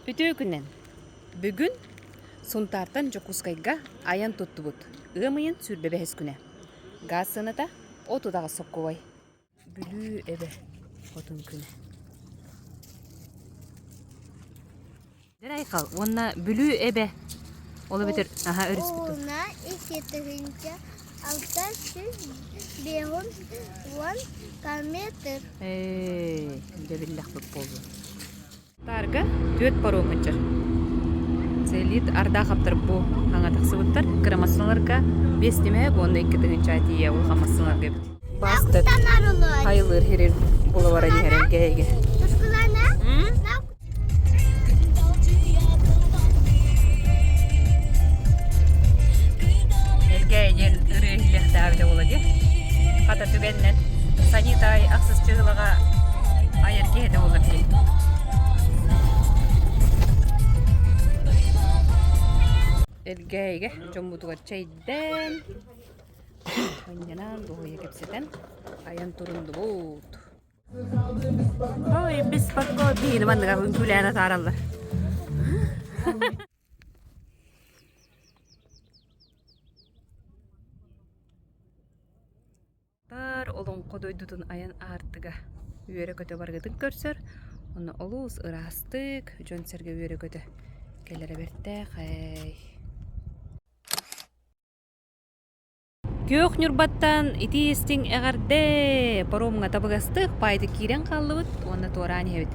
Үтүө күнүнэн! Бүгүн Сунтаартан Дьокуускайга айан туттубут. Ыам ыйын 25 күнэ. Газ сыаната 38 соккуобай. Бүлүү эбэ хотун күнэ. Дэр Айхал уонна Бүлүү эбэ ол эбэтэр аха өрүспүт. Уна 2650 километр. Ээ, дьэ биллэхпит буоллун. Таарга түөрт паром сылдьар. Целит Ардаахаптар бу хаҥа тахсыбыттар. Кыра массыыналарга биэс тимэһик уонна 2 тыһыынча тиийэ улахан массыыналарга эбит. Бастыт хайылыыр хирир була баран иһэр элгээйигэ. Элгээйи диэн ырыа иһиллиэхтээбитэ буола дии. Хата түгэнинэн Санитай ахсыс чыһылаҕа айар киһи этэ буолар дии. Элгээйигэ дьоммутугар чэйдээн, анньанан дуоһуйа кэпсэтэн айан турундубут. Ой, беспокой биһини манныга үҥкүүлээн атаараллар. Тар олоҥхо дойдутун айан аартыга үөрэ-көтө барыгытын көрсөр, онно олус ыраастык, дьон-сэргэ үөрэ-көтө кэлэрэ бэртээхэй. Күөх Ньурбаттан итии-истиҥ эҕэрдэ! Паромҥа табыгастык паайдык киирэн хааллыбыт уонна туораан иһэбит.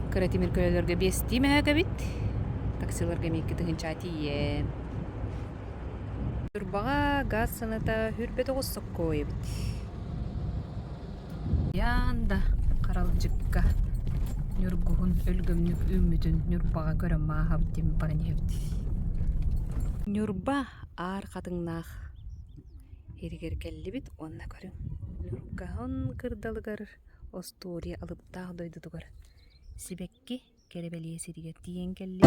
Кыра тимир көлөлөргө биэстии мөһөөк эбит. Таксиларга эмиэ 2 тыһыынча тиийэн. Ньурбаҕа газ сыаната 29 соккуой эбит. Хайаан да харалдьыкка ньургуһун өлгөмнүк үүммүтүн Ньурбаҕа көрөн мааһабыт диэн баран иһэбит. Ньурба аар хатыҥнаах иһигэр кэллибит уонна көрүҥ Ньургаһын кырдалыгар остуоруйа алыптаах дойдутугар сибэкки кэрэ бэлиэ сиригэр тиийэн кэллибит.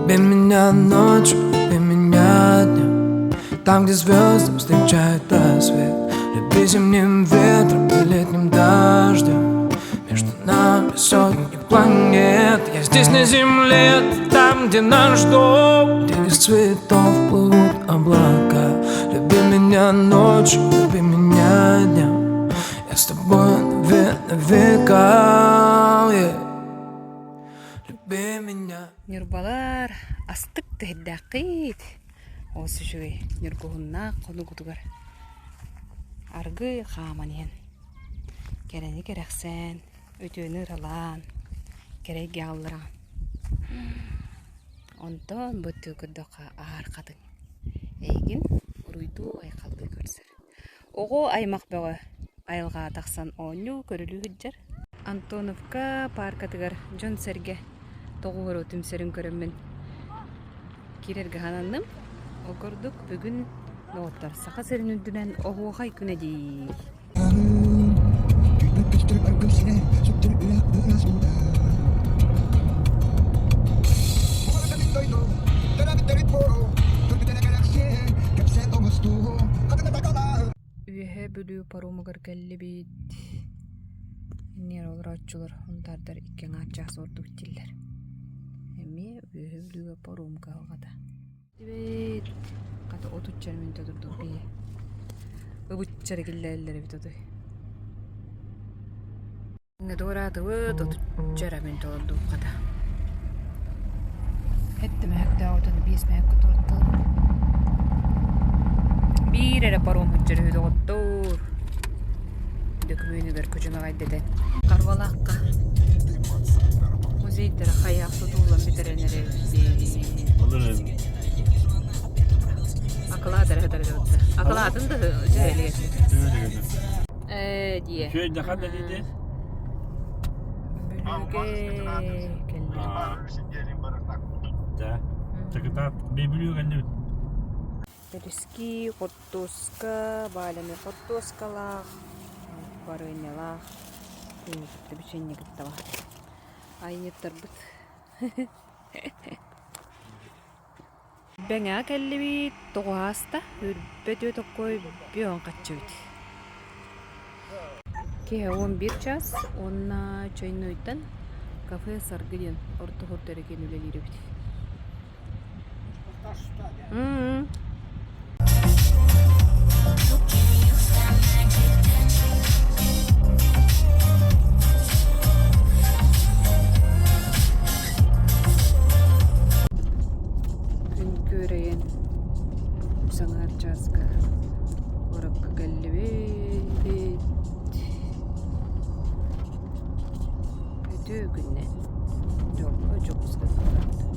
Люби меня ночью, люби меня днем Там, где звезды встречают рассвет Люби зимним ветром и летним дождем Между нами сотни планет Я здесь на земле, ты там, где наш дом Где из цветов плывут облака Люби меня ночью, люби меня днем Я с тобой на века yeah. Люби меня Ньурбалар астык тэһэрдээххит. Олус үчүгэй ньургуһуннаах хонугутугар аргы хааман иһэн кэрэни кэрэхсээн, үтүөнү ыралаан, кэрэ эйгэ аҕаллараҕын. Онтон бу өттүгэр көрдөххө аар хатыҥ эйигин уруйдуу-айхаллыы көрсөр. Оҕо аймах бөҕө айылҕаҕа тахсан оонньуу, көрүлүү сылдьар. Антоновка пааркатыгар дьон-сэргэ тоҕуору түмсэрин көрөммүн киирэргэ сананным. Ол курдук бүгүн доҕоттор Саха сирин үрдүнэн оһуохай күнэ дии. Үөһээ Бүлүү паромугар кэллибит. Иннигэр олорооччулар унтаардар икки аҥаар чаас ордубут дииллэр. Эмиэ Үөһээ Бүлүүгэ паром кыһалҕата. Эбит хата отучча мүнүүтэ турдук бии. Ыбыччары киллэрэллэр эбит отой. Туораатыбыт, отучча эрэ мүнүүтэ олордубут хата. Эттэ мөһөктөөх отону биэс мөһөккө туруттулар. Биир эрэ паром сылдьар үһү доҕоттоор. Дөкүмүөнүгэр күчүмэҕэй дэтэн. Харбалаахха музейдара хайаах тутуллан бүтэрэн эрэр Акылаат эрэ сытар дьоттар. Акылаатын да дьүһэлигэ. Ээ диэ. Үчүгэй дахан да диде. Бүлүүгэ кэллим. Да. Чакытаат Бүлүү кэллибит. Бэрэски, хортуоска, бааляны хортуоскалаах, барыанньалаах, күнү кытта бичиэнньэ кытта баар. Айанньыттарбыт. Илбэҥэҕэ кэллибит, тоҕуһааста, үрбэ түө токкой бүөн хаччыбыт. Киэһэ 11 час уонна чайнойтан кафе Саргы диэн орто хурда эрэ үлэлиир эбит. М-м. Күн күөрэйэн саҥар чааска куоракка кэллибит. Үтүө күннэн. Дьолго Дьокуускай куорат.